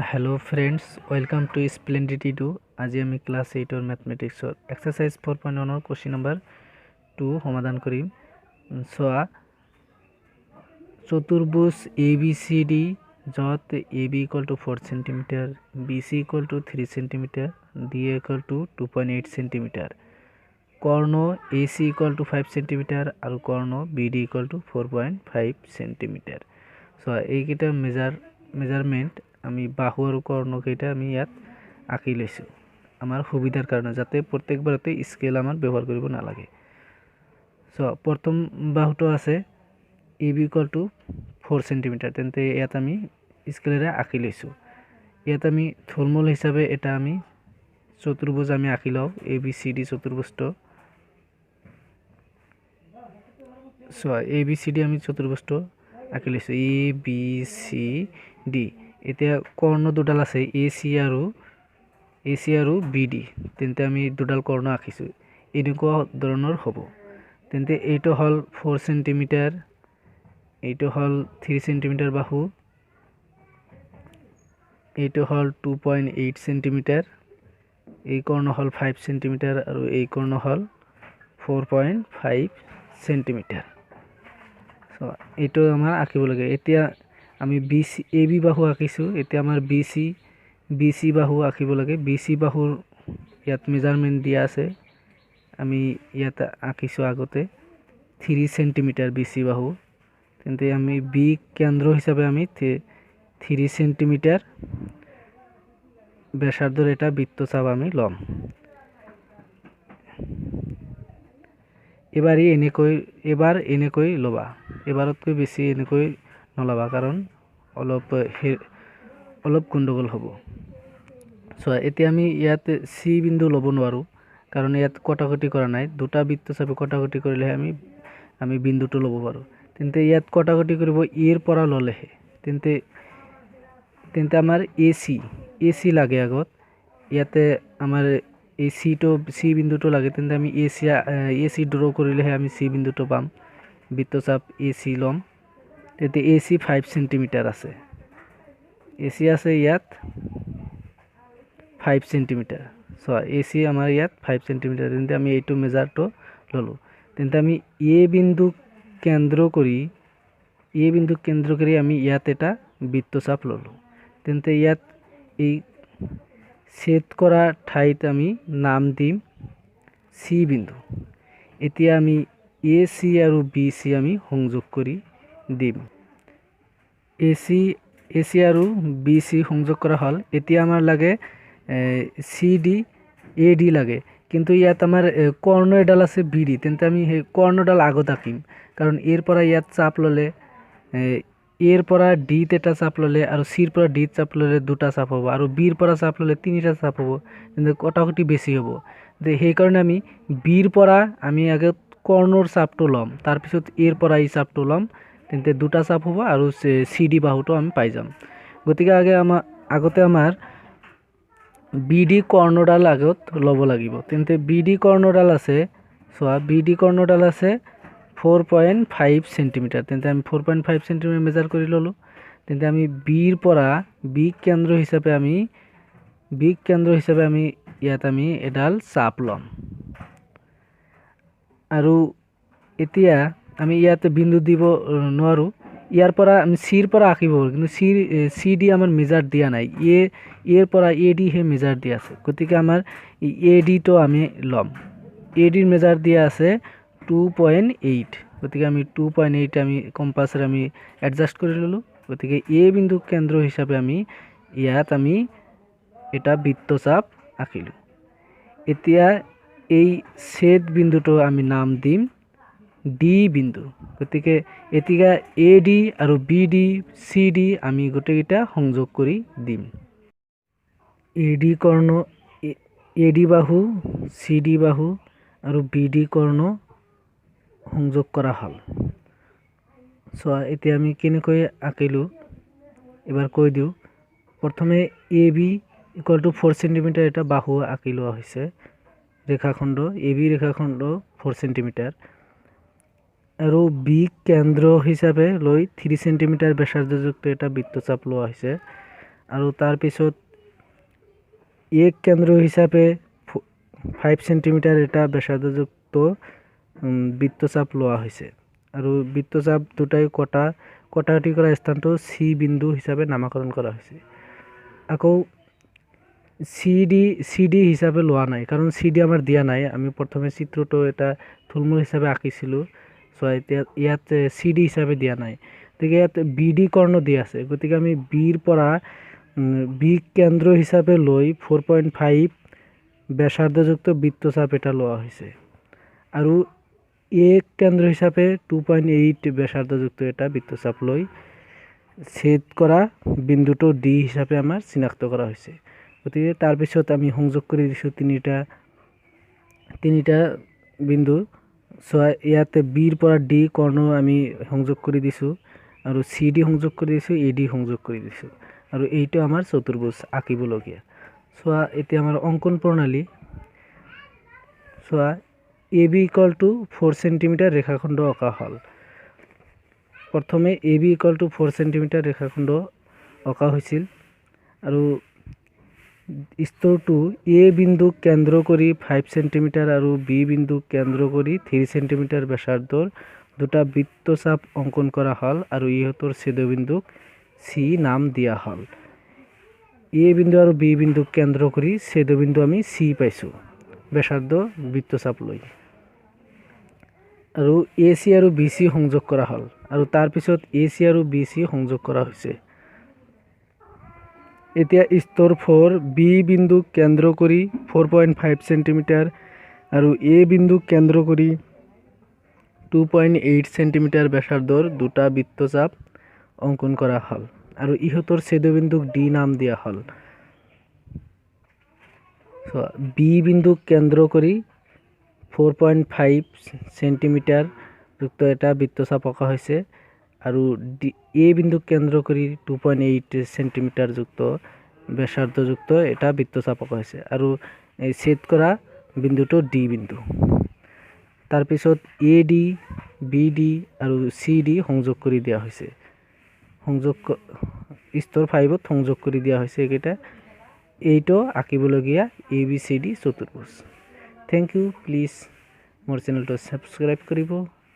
Hello friends, welcome to Splendid Edu. আজি আমি class এইটৰ মেথমেটিক্সৰ এক্সাৰচাইজ 4.1ৰ কুৱেশ্যন নম্বৰ 2 সমাধান কৰিম। চোৱা, চতুৰ্ভুজ এ বি চি ডি, য'ত AB equal to 4 centimeter, BC equal to 3 centimeter, DA equal to 2.8 centimeter, Karna AC equal to 5 centimeter আৰু কৰ্ণ BD equal to 4.5 centimeter. চোৱা, এইকেইটা মেজাৰমেণ্ট আমি বাহু আৰু কৰ্ণকেইটা আমি ইয়াত আঁকি লৈছোঁ আমাৰ সুবিধাৰ কাৰণে, যাতে প্ৰত্যেকবাৰতে স্কেল আমাৰ ব্যৱহাৰ কৰিব নালাগে। চ' প্ৰথম বাহুটো আছে AB equal to 4 centimeter, তেন্তে ইয়াত আমি স্কেলেৰে আঁকি লৈছোঁ। ইয়াত আমি থুলমূল হিচাপে এটা আমি চতুৰ্ভুজ আমি আঁকি লওঁ, এ বি চি ডি চতুৰ্ভুজটো। চোৱা, এ বি চি ডি আমি চতুৰ্ভুজটো আঁকি লৈছোঁ, এ বি চি ডি। এতিয়া কৰ্ণ দুডাল আছে, এ চি আৰু বি ডি, তেন্তে আমি দুডাল কৰ্ণ আঁকিছোঁ, এনেকুৱা ধৰণৰ হ'ব। তেন্তে এইটো হ'ল 4 চেণ্টিমিটাৰ, এইটো হ'ল 3 চেণ্টিমিটাৰ বাহু, এইটো হ'ল 2.8 চেণ্টিমিটাৰ, এই কৰ্ণ হ'ল 5 চেণ্টিমিটাৰ আৰু এই কৰ্ণ হ'ল 4.5 চেণ্টিমিটাৰ। চ' এইটো আমাৰ আঁকিব লাগে। এতিয়া আমি বি চি, এ বি বাহু আঁকিছোঁ, এতিয়া আমাৰ বি চি বাহু আঁকিব লাগে। বি চি বাহুৰ ইয়াত মেজাৰমেণ্ট দিয়া আছে, আমি ইয়াত আঁকিছোঁ আগতে 3 চেণ্টিমিটাৰ বি চি বাহু। তেন্তে আমি বি কেন্দ্ৰ হিচাপে আমি 3 চেণ্টিমিটাৰ ব্যাসাৰ্ধৰ এটা বৃত্তচাপ আমি ল'ম। এবাৰ এনেকৈ ল'বা, এবাৰতকৈ বেছি এনেকৈ নল'বা, কাৰণ অলপ গণ্ডগোল হ'ব। চোৱা, এতিয়া আমি ইয়াত চি বিন্দু ল'ব নোৱাৰোঁ, কাৰণ ইয়াত কটাকটি কৰা নাই। দুটা বৃত্তচাপে কটাকটি কৰিলেহে আমি বিন্দুটো ল'ব পাৰোঁ। তেন্তে ইয়াত কটাকটি কৰিব এৰ পৰা ল'লেহে, তেন্তে আমাৰ এ চি লাগে আগত। ইয়াতে আমাৰ এই চি বিন্দুটো লাগে, তেন্তে আমি এ চি ড্ৰ কৰিলেহে আমি চি বিন্দুটো পাম। বৃত্তচাপ এ চি ল'ম, তেন্তে এ চি 5 চেণ্টিমিটাৰ আছে, এ চি আছে ইয়াত 5 চেণ্টিমিটাৰ। চোৱা, এ চি আমাৰ ইয়াত 5 চেণ্টিমিটাৰ, তেন্তে আমি এইটো মেজাৰটো ল'লোঁ। তেন্তে আমি এ বিন্দুক কেন্দ্ৰ কৰি আমি ইয়াত এটা বৃত্তচাপ ল'লোঁ। তেন্তে ইয়াত এই ছেদ কৰা ঠাইত আমি নাম দিম চি বিন্দু। এতিয়া আমি এ চি আৰু বি চি আমি সংযোগ কৰি দিম। এ চি আৰু বি চি সংযোগ কৰা হ'ল। এতিয়া আমাৰ লাগে চি ডি, এ ডি লাগে, কিন্তু ইয়াত আমাৰ কৰ্ণ এডাল আছে বি ডি, তেন্তে আমি সেই কৰ্ণডাল আগত আঁকিম, কাৰণ এৰ পৰা ইয়াত চাপ ল'লে, এৰ পৰা ডিত এটা চাপ ল'লে আৰু চিৰ পৰা ডিত চাপ ল'লে দুটা চাপ হ'ব, আৰু বিৰ পৰা চাপ ল'লে তিনিটা চাপ হ'ব, তেন্তে কটাকটি বেছি হ'ব। সেইকাৰণে আমি বিৰ পৰা আমি আগত কৰ্ণৰ চাপটো ল'ম, তাৰপিছত এৰ পৰা এই চাপটো ল'ম, তেন্তে দুটা চাপ হ'ব আৰু চি ডি বাহুটো আমি পাই যাম। গতিকে আগতে আমাৰ বি ডি কৰ্ণডাল আগত ল'ব লাগিব। তেন্তে বি ডি কৰ্ণডাল আছে, চোৱা, বি ডি কৰ্ণডাল আছে 4.5 চেণ্টিমিটাৰ, তেন্তে আমি 4.5 চেণ্টিমিটাৰ মেজাৰ কৰি ল'লোঁ। তেন্তে আমি বিৰ পৰা বিক কেন্দ্ৰ হিচাপে আমি ইয়াত আমি এডাল চাপ ল'ম। আৰু এতিয়া আমি ইয়াত বিন্দু দিব নোৱাৰোঁ, ইয়াৰ পৰা আমি চিৰ পৰা আঁকিব পাৰোঁ, কিন্তু চি ডি আমাৰ মেজাৰ দিয়া নাই, এৰ পৰা এ ডিহে মেজাৰ দিয়া আছে। গতিকে আমাৰ এ ডিটো আমি ল'ম। এ ডিৰ মেজাৰ দিয়া আছে 2.8, গতিকে আমি 2.8 আমি কম্পাছেৰে আমি এডজাষ্ট কৰি ল'লোঁ। গতিকে এ বিন্দু কেন্দ্ৰ হিচাপে আমি ইয়াত আমি এটা বৃত্তচাপ আঁকিলোঁ। এতিয়া এই ছেদ বিন্দুটো আমি নাম দিম ডি বিন্দু। গতিকে এতিয়া এ ডি আৰু বি ডি, চি ডি আমি গোটেইকেইটা সংযোগ কৰি দিম। এ ডি কৰ্ণ, এ ডি বাহু, চি ডি বাহু আৰু বি ডি কৰ্ণ সংযোগ কৰা হ'ল। চোৱা, এতিয়া আমি কেনেকৈ আঁকিলোঁ এবাৰ কৈ দিওঁ। প্ৰথমে AB equal to 4 centimeter এটা বাহু আঁকি লোৱা হৈছে, ৰেখাখণ্ড এ বি ৰেখাখণ্ড 4 চেণ্টিমিটাৰ, আৰু বি কেন্দ্ৰ হিচাপে লৈ 3 চেণ্টিমিটাৰ ব্যাসাৰ্ধযুক্ত এটা বৃত্তচাপ লোৱা হৈছে। আৰু তাৰপিছত এক কেন্দ্ৰ হিচাপে 5 চেণ্টিমিটাৰ এটা ব্যাসাৰ্ধযুক্ত বৃত্তচাপ লোৱা হৈছে আৰু বৃত্তচাপ দুটাই কটাকটি কৰা স্থানটো চি বিন্দু হিচাপে নামাকৰণ কৰা হৈছে। আকৌ চি ডি হিচাপে লোৱা নাই, কাৰণ চি ডি আমাৰ দিয়া নাই। আমি প্ৰথমে চিত্ৰটো এটা থুলমূল হিচাপে আঁকিছিলোঁ। চ' এতিয়া ইয়াত চি ডি হিচাপে দিয়া নাই, গতিকে ইয়াত বি ডি কৰ্ণ দিয়া আছে। গতিকে আমি বিৰ পৰা বি কেন্দ্ৰ হিচাপে লৈ 4.5 ব্যাসাৰ্ধযুক্ত বৃত্তচাপ এটা লোৱা হৈছে আৰু এ কেন্দ্ৰ হিচাপে 2.8 ব্যাসাৰ্ধযুক্ত এটা বৃত্তচাপ লৈ ছেদ কৰা বিন্দুটো ডি হিচাপে আমাৰ চিনাক্ত কৰা হৈছে। গতিকে তাৰপিছত আমি সংযোগ কৰি দিছোঁ তিনিটা বিন্দু। চোৱা, ইয়াতে বিৰ পৰা ডি কৰ্ণ আমি সংযোগ কৰি দিছোঁ আৰু চি ডি সংযোগ কৰি দিছোঁ, এ ডি সংযোগ কৰি দিছোঁ আৰু এইটো আমাৰ চতুৰ্ভুজ আঁকিবলগীয়া। চোৱা, এতিয়া আমাৰ অংকন প্ৰণালী চোৱা। AB equal to 4 centimeter ৰেখাখণ্ড অঁকা হ'ল। প্ৰথমে AB equal to 4 centimeter ৰেখাখণ্ড অঁকা হৈছিল আৰু স্তৰটো এ বিন্দুক কেন্দ্ৰ কৰি 5 চেণ্টিমিটাৰ আৰু বি বিন্দুক কেন্দ্ৰ কৰি 3 চেণ্টিমিটাৰ ব্যাসাৰ্ধৰ দুটা বৃত্তচাপ অংকন কৰা হ'ল আৰু ইহঁতৰ ছেদবিন্দুক চি নাম দিয়া হ'ল। এ বিন্দু আৰু বি বিন্দুক কেন্দ্ৰ কৰি ছেদবিন্দু আমি চি পাইছোঁ ব্যাসাৰ্ধ বৃত্তচাপ লৈ আৰু এ চি আৰু বি চি সংযোগ কৰা হ'ল আৰু তাৰপিছত এ চি আৰু বি চি সংযোগ কৰা হৈছে। এতিয়া স্তৰ 4, বি বিন্দুক কেন্দ্ৰ কৰি 4.5 চেণ্টিমিটাৰ আৰু এ বিন্দুক কেন্দ্ৰ কৰি 2.8 চেণ্টিমিটাৰ ব্যাসাৰ্ধৰ দুটা বৃত্তচাপ অংকন কৰা হ'ল আৰু ইহঁতৰ ছেদবিন্দুক ডি নাম দিয়া হ'ল। বি বিন্দুক কেন্দ্ৰ কৰি 4.5 চেণ্টিমিটাৰ যুক্ত এটা বৃত্তচাপ অঁকা হৈছে আৰু ডি এ বিন্দুক কেন্দ্ৰ কৰি 2.8 চেণ্টিমিটাৰ যুক্ত ব্যাসাৰ্ধযুক্ত এটা বৃত্তচাপ অঁকা হৈছে আৰু এই ছেদ কৰা বিন্দুটো ডি বিন্দু। তাৰপিছত এ ডি, বি ডি আৰু চি ডি সংযোগ কৰি দিয়া হৈছে। সংযোগ স্তৰ 5ত সংযোগ কৰি দিয়া হৈছে এইকেইটা। এইটো আঁকিবলগীয়া এ বি চি ডি চতুৰ্ভুজ। Thank U. Please মোৰ চেনেলটো ছাবস্ক্ৰাইব কৰিব।